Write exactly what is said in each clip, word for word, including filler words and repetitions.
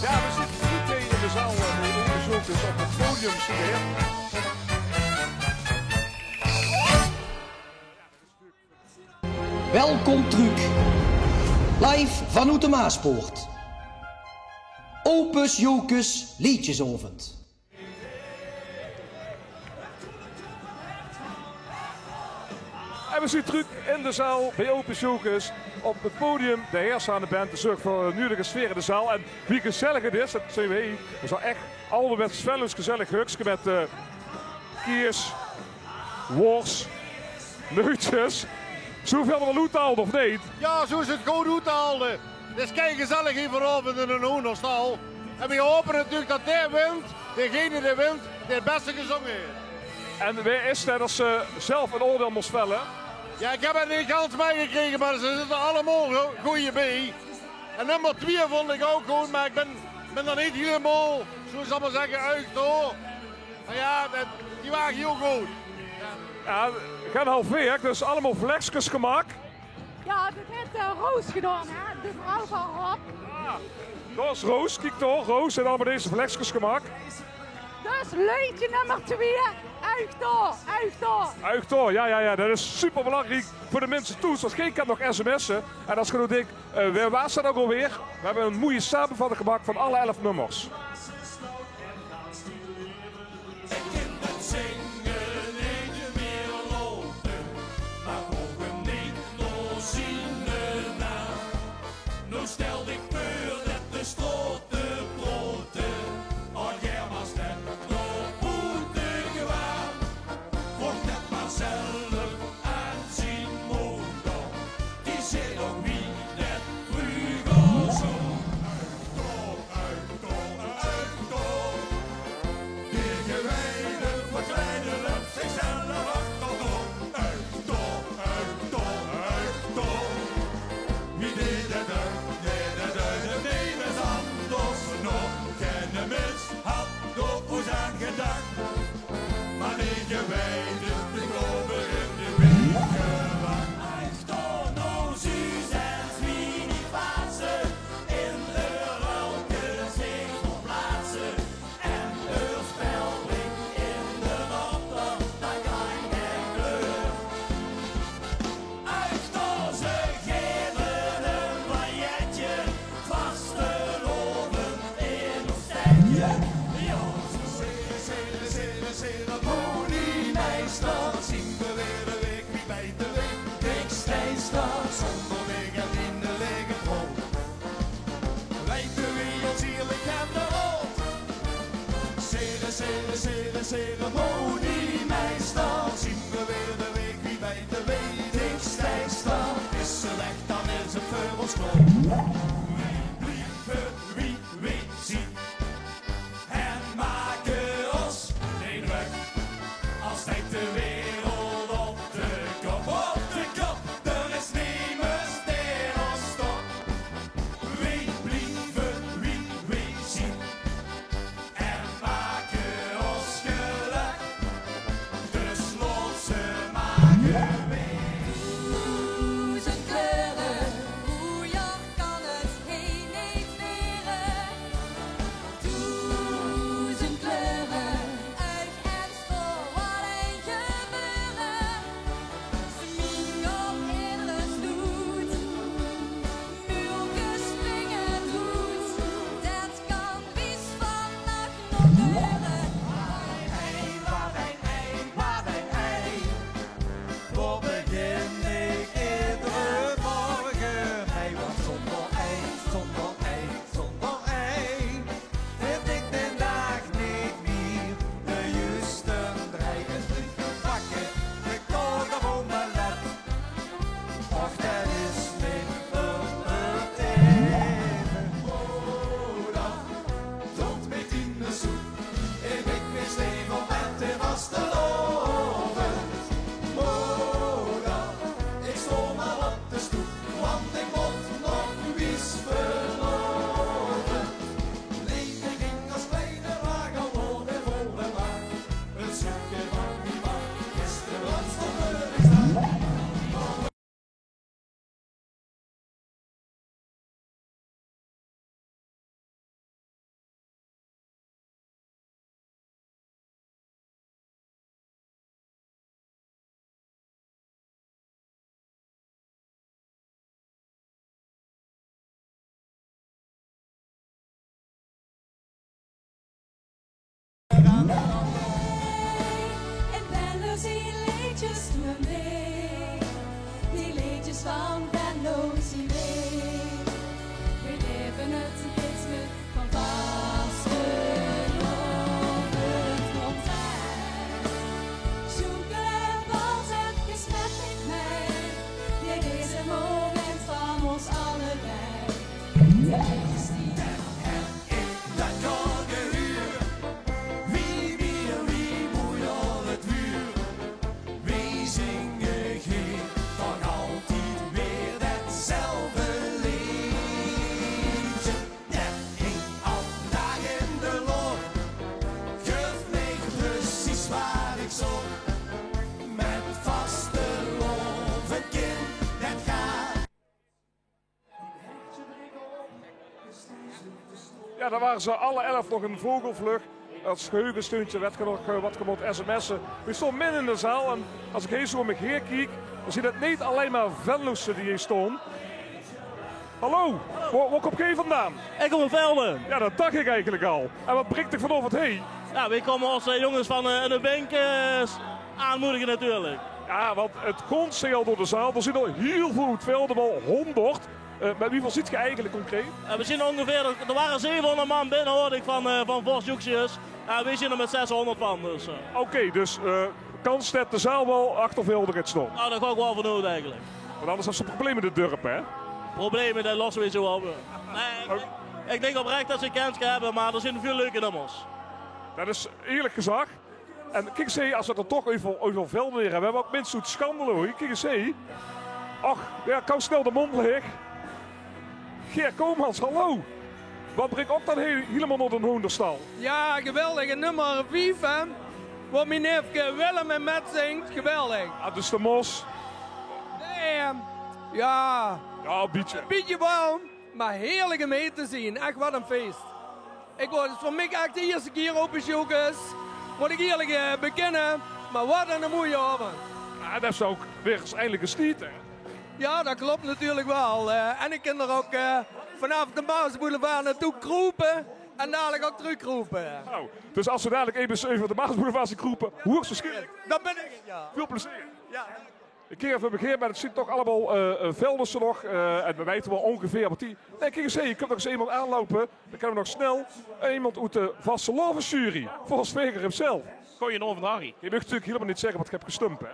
Ja, we zitten niet mee in de zaal, eh, bij Opus Jocus op het podium, zie je. Welkom truuk. Live vanoet de Maaspoort. Opus Jocus Leedjesaovend. En we zien truuk in de zaal bij Opus Jocus. Op het podium de Heerser aan de band, de zörg veur 'n nuuelige sfeer in de zaal. En wie gezellig het is, det zien we hie. Het is al echt alderwets Venloos gezellig hukske met, eh, kies, wors, neutjes. Zoe völ van oet te halde, of neet? Ja, zoe is het good oet te halde. Het is kei gezellig hie vanaovend in 'nen hoenderstal. En we hope natuurlik det dae wint, degene dae wint, dae het beste gezonge haet. En wae is det as ze zelf 'n oordeil mós velle? Ja, ik heb het neet gans meigekrege, maar ze zitte allemaol go-, gooj bie. En nummer twieë vond ik ouk good, maar ik bin, bin d'r neet hielemaol, zoe zal ik maar zegge, uch door. Maar ja, det, die ware hiel good. Ja, gen halfweer, dus allemaol vlekskes gemaak. Ja, det haet, eh, Roos gedaon, hè? De vrouw van Rob. Ah, det is Roos, kiek toch. Roos haet allemaol deze vlekskes gemaak. Dus leedje nummer twieë, uch door, uch door. Uch door, ja, ja, ja. Det is super belangriek veur de minse thoes, want geej kent nog sms'e. En as ge noe dinkt, eh, wae waas det ouk alweer? We hebbe 'n moeie samenvatting gemaak van alle elf nummers. Ik kin het zinge neet mieë laote, maar vroeger neet nao ziene naam. Noe stel dich veur det de straote praote, al jao, maar stel nao boete kwaam. Vroog det maar zelf aan zien moder, die zit nog wie det vreuger zo. Uch door, uch door, uch door. De gewijde verkleide löp zichzelf achterdoor. Uch door, uch door, uch door. Wie deed het uit, deed het uit, het deed het anders nog. Geine mins had d'r oets aan gedach. Maar de gewijde, de geloven in de week gewacht. Uch door, noe zuus en wie die fase in de ruilke zich verplaatse. En eur spel blik in de water, dat kan ik kleur. Uch door, ze geve 'n baljetje, vastelaovend in ons stedje. Ja, ze, ze, ze, ze, ceremoniemeister, zien we weer de week wie bij de week. Niks steister, zonder dingen in de lege bron. Weite wie ons hierlik en de rond. Cere-, cere-, cere-, ceremoniemeister, zien we weer de week wie bij de week. Niks steister, is ze weg, dan is het veur ons klaor. Weej blieve wie weej zien. En make os gein drök, al steit de wereld op de kop, op de kop. D'r is nemes dae os stop. Weej blieve wie weej zien. En make os gelök, dus laot ze maar geweej. Doezend kleure, hoe jao kan het Die leedjes van Venlo zien leef. We leven het ritme van vastelaovend rond. Sjoeke, wat het gesmet niet mee. Dit is een moment van ons allebei. Tijdens die Dat kan gehuur. Wie mier, wie moeier het wuur. Wie zinge geer toch altied weer detzelfde leedje? Det hing al daag in de loch. Geef mich precies wat ik zoch. Met vastelaovend, kind, det gaat. Ja, dan waren ze alle elf nog in vogelvlucht. Als geheugensteuntje werd ge nog eh, wat gemot sms'en. We stonden midden in de zaal en als ik hier zo om mich heer kiek, dan zien het niet alleen maar Venlose die hier stonden. Hallo, waar, waar komt gij vandaan? Ik kom van Velde. Ja, dat dacht ik eigenlijk al. En wat brengt dich vanaovend heen? Ja, we komen als eh, jongens van eh, de Bink eh, aanmoedigen natuurlijk. Ja, want het gonsde al door de zaal. Er zijn al heel veel uit Velde, wel honderd. Eh, met wieviel zit je eigenlijk concreet? Eh, we zien ongeveer, er waren zevenhonderd man binnen, hoorde ik van, eh, van Vos Joeksius. En we zien er met zeshonderd van, dus... eh. Oké, dus eh, kans det de zaal wel achter Velde gaat staan. Nou, dat ga ik wel vanuit eigenlijk. Want anders is het een probleem in het dorp, hè? Problemen, dat lossen we zo op. Nee, ik, ik denk oprecht dat ze kans gaan hebben, maar er zijn veel leuke nummers. Dat is eerlijk gezag. En kiek eens, als we het er toch over, over Velde weer hebben, we hebben ook mensen uit Schandelo. Kiek eens, ach, ja, kan snel de mond leeg. Geer Koopmans, hallo. Wat brengt ook dan he helemaal naar de hoenderstal? Ja, geweldig. En nummer vief, hè. Wat mijn neefke Willem en Met zingt. Geweldig. Ah, dus de mos. Nee, ehm, ja, Ja, een beetje. Een beetje wel, maar heerlijk om mee te zien. Echt wat een feest. Ik word, het is voor mij echt de eerste keer op bezoek is. Moet ik eerlijk eh, bekennen. Maar wat een mooie avond. Ah, dat is ook weer eens eindelijk eens niet, hè? Ja, dat klopt natuurlijk wel. Eh, en ik kan er ook eh, vanaf de Maasboulevard naartoe kroepen. En dadelijk ook terugkroepen. Nou, dus als we dadelijk even over de Maasboulevard zien kroepen, hoogstwaarschijnlijk. Dat ben ik het, ja. Veel plezier. Ja. Ik keer even beginnen, maar het zien toch allemaal eh eh, Velders nog. Eh, en we weten wel ongeveer wat die... Nee, kijk eens, hey, je kunt nog eens iemand aanlopen. Dan kunnen we nog snel iemand uit de vastelaovesjury, Vos Veger himself. Goeienaovend, Harry. Je mag natuurlijk helemaal niet zeggen wat ik heb gestumpt, hè?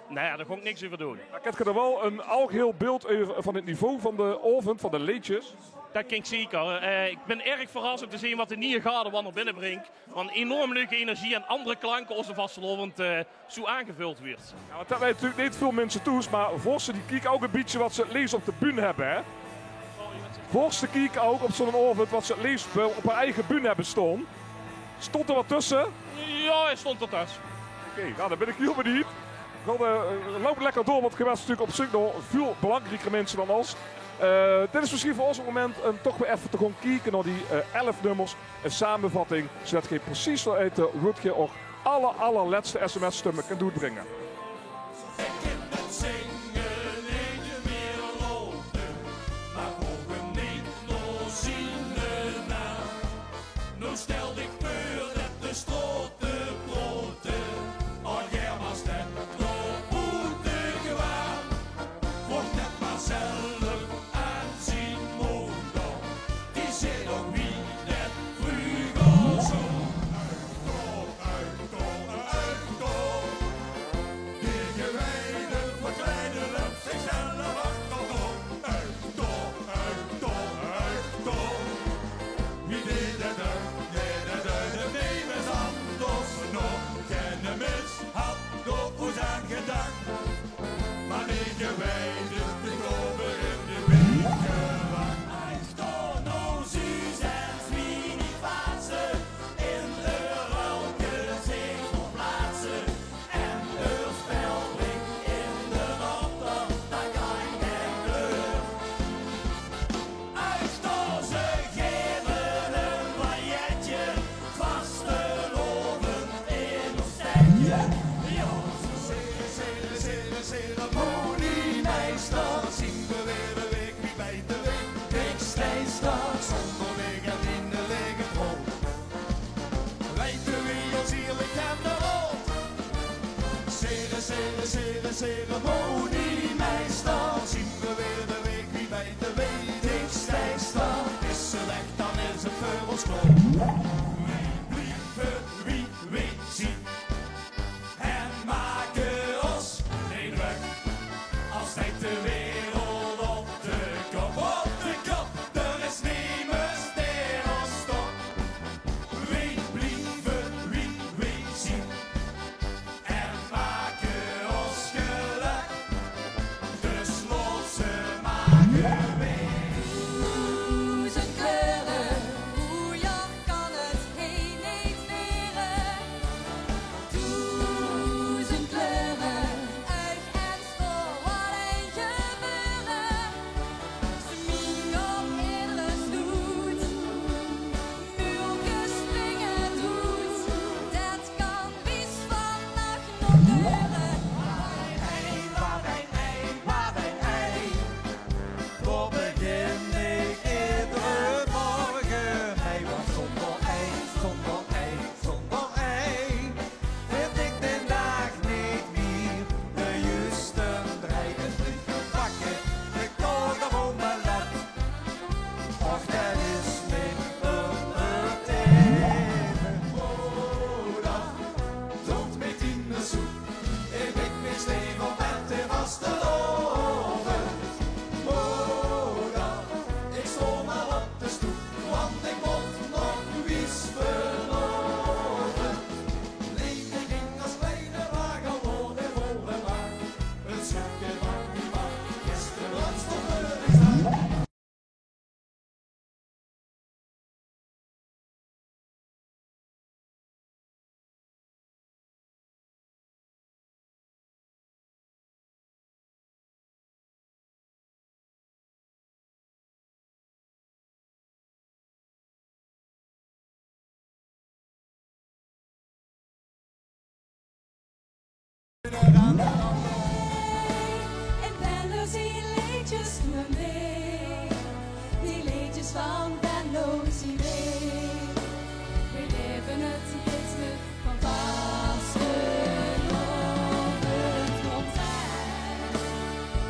Nee, daar ga ik niks over doen. Maar ik heb er wel een algeheel beeld over, van het niveau van de avond, van de leedjes. Dat klink zeker. Eh, ik ben erg verrast om te zien wat de nieuwe garde wat naar binnen brengt. Van enorm leuke energie en andere klanken als de vastelaovend eh, zo aangevuld wordt. Ja, want dat weten natuurlijk niet veel mensen thuis, maar Vossen die kijken ook een beetje wat ze het liefst op de bühne hebben, hè? Vossen kijken ook op zo'n avond wat ze het liefst wel op hun eigen bühne hebben staan. Stond er wat tussen? Ja, hij stond er thuis. Oké, nou, dan ben ik heel benieuwd. Wel, eh, loop lekker door, want je bent natuurlijk op zoek naar veel belangrijker mensen dan ons. Eh, dit is misschien voor ons het moment om toch weer even te gaan kijken naar die eh, elf nummers. Een samenvatting, zodat je precies wil weten wat je ook alle allerlaatste sms-stummen kan doetbrengen. Ik kin het zinge neet mier laote, maar vroge neet nao ziene naam. Noe stel dich veur det de straote praote, al gaer maar stem nao boete kwam. Vroog det maar zelf aan zien moder, die zit nog wie det vreuger zong. Uitkoop, uitkoop, uitkoop. Ceremoniemeister, zien we weer de week wie bij de week niks teistert. Is slecht, dan is het veur ons klaor. Wie blieve, wie, wie zien. En make os geen drök, al steit de wereld op de kop, op de kop. D'r is nemes dae os stop. Wie blieve, wie, wie zien. En make os gelök, dus laot ze make wee. Doezend kleure, moeier kan het hie neet waere. Doezend kleure, uig en staor, wat ein gebeure. Smink op edere snoet, muulkes springe d'roet, det kan wies vannach nog deure. Wat ein ei, wat ein ei, wat ein ei. Dao begin ik edere morge mei, want zónger ei, zónger ei, zónger ei vind ik den daag neet mier de juuste drei. Ein vleug gebakke, gekookde omelet. Och, det is mich ummer eve. Moder, doot mich in de soep. Ik bik mich stevig met de vastelaovend. Moder, ik staon al op de stoep, want ik mót nog wies vanaovend. Leeg de ging as kleine wagel door de volle maan. Ein schepke van die maan, gisteren stond er eens aan. En Venlo zien leedjes doen mee, die leedjes van Venlo zien mee. We leven het ritme van vastelaovend rond.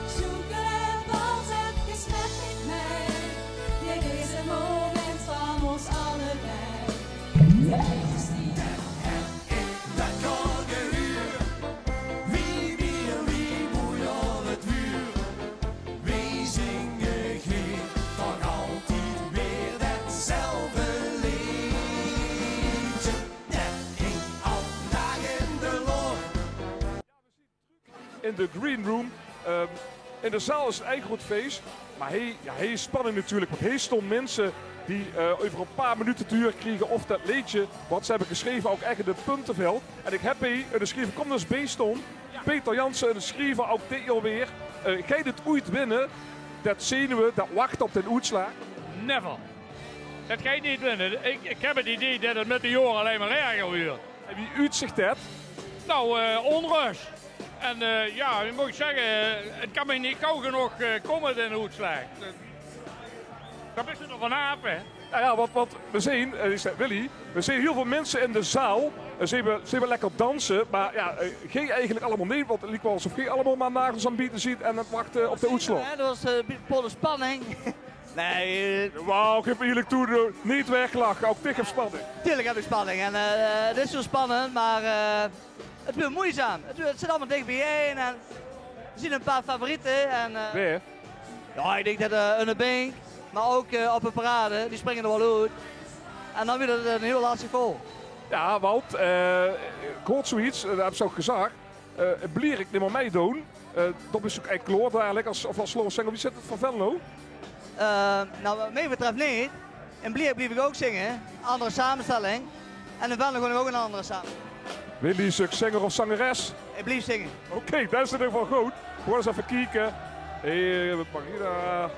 Sjoenkele vals het gesprek neet mei, dit is het moment van os allebei. Leedjes die Det kan gehuur. Wie wier, wie moeier het wuur. Wie zinge geer toch altied weer detzelfde leedje? Det hing al daag in de loch. In de green room. Ehm, in de zaal is het eigelik good fees. Maar hie, ja, hie is spanning natuurlijk. Want hie staon minse die eh, euver ein paar minute te hure kriege of det leedje wat ze hebbe geschreve ouk ech in de punte velt. En ik heb hie eine schriever, kom d'r ens bie staon. Peter Jansen, eine schriever, ouk dit jaor weer. Eh, geit het oeit winne? Det zeen we, det wachte op den oetslaag. Never. Det geit neet winne. Ik, ik heb het idee det het met de jaore allein maar erger wuurt. En wie oetzicht det? Nou, eh, onrust. En eh, ja, ik mót zegge, het kan mich neet gaw genóg eh, kómme, den oetslaag. Det, det is d'r vanaaf, hè. Nou ja, wat, wat we zeen, eh, is det, Willy, we zeen hiel väöl minse in de zaal. Eh, ze hebbe, ze hebbe lekker danse, maar ja, eh, geer eigelik allemaol neet, want het liek waal esof geer allemaol maar nagels aan 't biete zeet en aan 't wachte op den oetslaag. Ja, det waas eh, volle spanning. Nee, eh, wauw, geef eerlijk toe, eh, niet weglachen, ouk dich op spanning. Tuurlijk heb ik spanning en eh, het is zo spannend, maar eh, het wuurt moeizaam. Het, wuurt- het zit allemaal dicht bijeen en er zijn een paar favorieten. En, eh, Weer? Ja, ik denk dat eh Unne Bink, maar ook eh, op de parade, die springen er wel uit. En dan wordt het een heel lastig goal. Ja, want eh, ik hoort zoiets, eh, dat heb ze ook gezag. Eh, in Blier ik nimmer meidoon. Eh, dat is ouk eigelik klaor dalik as, of as Loos zenger. Wie zit het veur Venlo? Eh, nou, wat mij betreft niet. In Blier blief ik ook zingen. Andere samenstelling. En in Venlo gewoon ook een andere samenstelling. Willy, zuk zenger of zangeres? Ik blief zingen. Oké, dat is in ieder geval good. Gewoon ens effe kieke. Hey, Marina.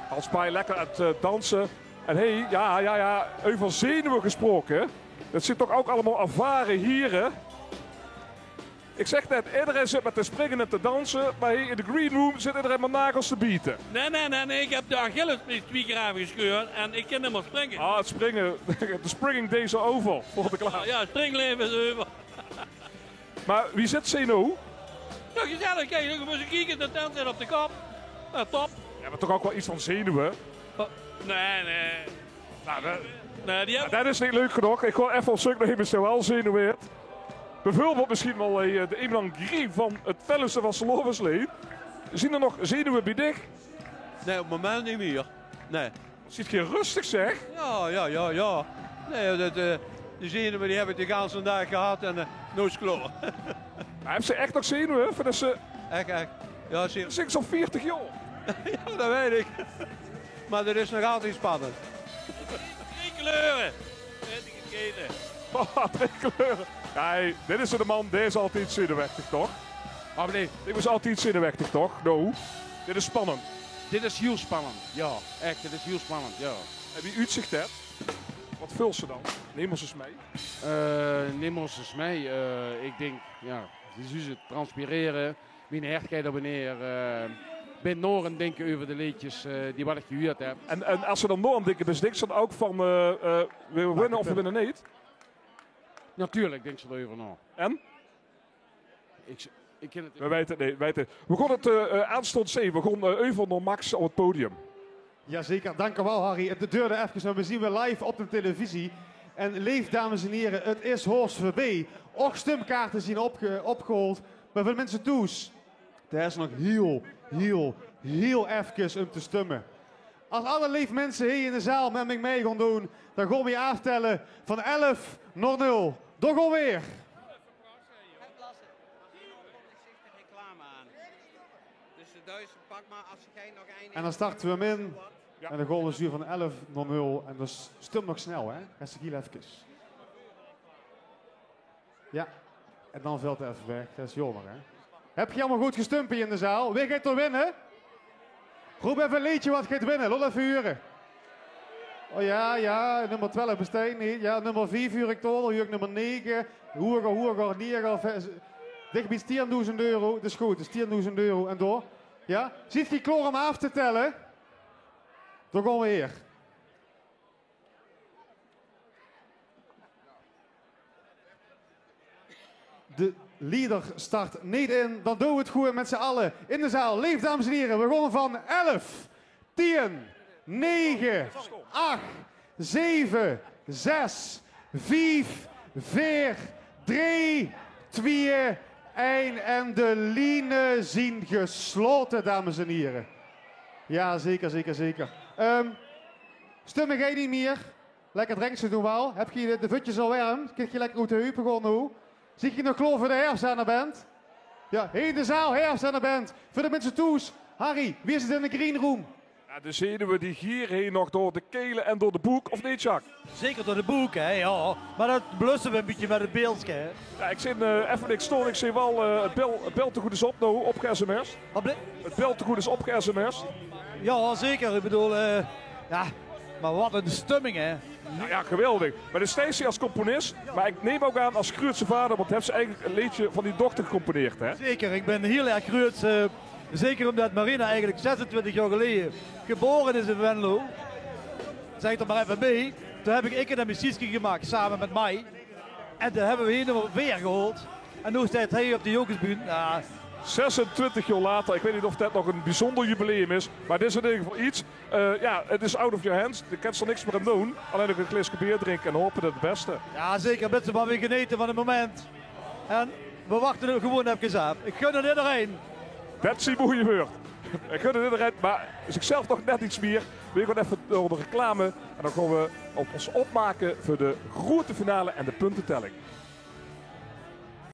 Als bij lekker aan het eh, dansen. En hey, ja, ja, ja. Euver zenuwe gesproke. Dat zit toch ouk allemaol ervare hiere. Ik zeg net, iedereen zit maar te springen en te dansen, maar hier in de green room zit iedereen maar nagels te bieten. Nee, nee, nee, nee, ik heb de Achillespees twee keer afgescheurd en ik kan niet meer springen. Ah, het springen. De springing days are over, voor de klaar. Ja, ja, springleven is over. Maar wie zit ze nou? Toch gezellig, kiek, dan mós se kieke, de tent zit op de kop. Jao, top. Jao, mer toch ouch waal get van zenuwe? Oh, nae, nae. Noe, det, nae, die höb det is neet leuk genóg. Ich gaon effe op zeuk nao emes dae waal zenuwe haet. Bieveurbeeld mesjien waal, eh, de Eamon Green van 't Venlose Vastelaovesleed. Zeen d'r nog zenuwe bie dich? Nae, op 't moment neet mieë. Nae. Waat zeet geer röstig, zeg. Jao, jao, jao, jao. Nae, det, eh, die zenuwe die höb ich de ganse daag gehad en, eh, noe is 't klaor. Mer höbs se ech nog zenuwe veur det se... Ech, ech. Jao, zeker. Det is zoe'n veertig jaor. Jao, det weit ich. Mer det is nog altied spannend. Drie kleure. Weit ich 't geine. Oh, drie kleure. Jao, hey, dit is de man, dae is altied zenuwechtig, toch? Mer nae, dit is altied zenuwechtig, toch? Noe, dit is spannend. Dit is hiel spannend, jao. Ech, dit is hiel spannend, jao. En wie oetzich det? Waat veuls se dan? Num ós ins mei. Eh, num ós ins mei. Eh, ich dink, jao, die zuus 't transpirere. Mien hert geit op en neer, eh, bin nao aan 't dinke euver de leedjes, eh, die waat ich gehuurd höb. En, en es se dan nao aan 't dinke bis, dinks se dan ouch van, eh, eh, v'r winne of v'r winne neet? Natuurlik dinks se dao euver nao. En? Ich, ich kin 't... V'r weite 't neet, weite 't. V'r gaon 't, eh, eh, aanstónds zeen. V'r gaon, eh, euver nao Max op 't podium. Jazeker, dank uch waal, Harry. 't Deurde efkes, mer v'r zeen weer live op de televisie. En leef dames en hiere, 't is haos veurbie. Och stumkaarte zeen opge-, opgehaold. Mer veur de minse thoes, d'r is nog hiel, hiel, hiel efkes um te stumme. Es alle leef minse hie in de zaal mit mich mei gaon doon, dan gaon v'r aftèlle van elf nao nul. Dao gaon v'r. Reclame aan. Dus de duizend pak maar als je geen nog een... En dan starte v'r 'm in. En dan gaon v'r zoe van elf nao nul. En dus stum nog snel, hè. Det is hiel efkes. Jao. En dan vèlt 'r effe weg. Det is jaomer, hè. Höb geer allemaol good gestump hie in de zaal? Wae geit d'r winne? Roop effe e leedje waat geit winne. Laot effe hure. O jao, jao, nummer twelf besteit neet. Jao, nummer vief huur ich dao, dan huur ich nummer nege. Hoeger, hoeger, neger, ve-, dich bie tiendoezend euro. Det is good, det is tiendoezend euro. En door. Jao? Zeet geer klaor óm aaf te tèlle? Dao gaon v'r. De leader start neet in. Dan doon v'r 't gewoen mit z'n alle in de zaal. Leef dames en hiere, v'r gaon van elf, tien, nege, ach, zeve, zes, vief, veer, drie, twieë, ein. En de liene zeen geslaote, dames en hiere. Jao, zeker, zeker, zeker. Ehm, stumme geer neet mieë? Lekker drinke doon v'r waal. Höb geer de, de vutjes al werm? Kint geer lekker oet de heupe gaon noe? Zeet geer nog klaor veur de Herfshane Band? Jao, hie in de zaal, Herfshane Band. Veur de minse thoes, Harry, wie is 't in de green room? Jao, de zenuwe die giere hie nog door de kele en door de boek, of neet, Jacques? Zeker door de boek, hè, jao. Mer det blusse v'r e bietje mit 't beeldje, hè. Jao, ich zeen, eh, effe niks staon. Ich zeen waal, eh, 't beeld, 't beeld te good is op noe, opge-sms'd. Waat ble- 't Beeld te good is opge-sms'd. Jao, zeker. Ich bedoel, eh, jao, mer waat ein stumming, hè. Jao, jao, geweldig. Mer de Stacey es componis, mer ich num ouch aan es gruuetse vader, want höbs se eigelik e leedje van dien dochter gecomponeerd, hè? Zeker, ich bin hiel erg gruuets, eh, zeker ómdet Marina eigelik zesentwintig jaor geleje gebaore is in Venlo. Zègk 't d'r mer effe bie. Toen höb ich, ich höb ein Sietske gemaak, same mit Mai. En toen höbbe v'r hie nog weer gehaold. En noe steit hae op de Jocusbühne. Jao. Zesentwintig jaor later, ich weit neet of det nog ein biezunjer jubileum is, mer 't is in eder geval get. Eh, jao, 't is out of your hands. Doe kins d'r niks mieë aan doon. Allein nog e glaeske beer drinke en hope op 't bèste. Jao, zeker. Mits v'r mer weer genete van 't moment. En v'r wachte 't gewoen efkes aaf. Ich gun 't ederein. Det zeen moeie wäörd. Ich gun 't ederein, mer zichzelf nog net get mieë. V'r gaon effe door de reclame en dan gaon v'r ós opmake veur de groete finale en de puntetelling.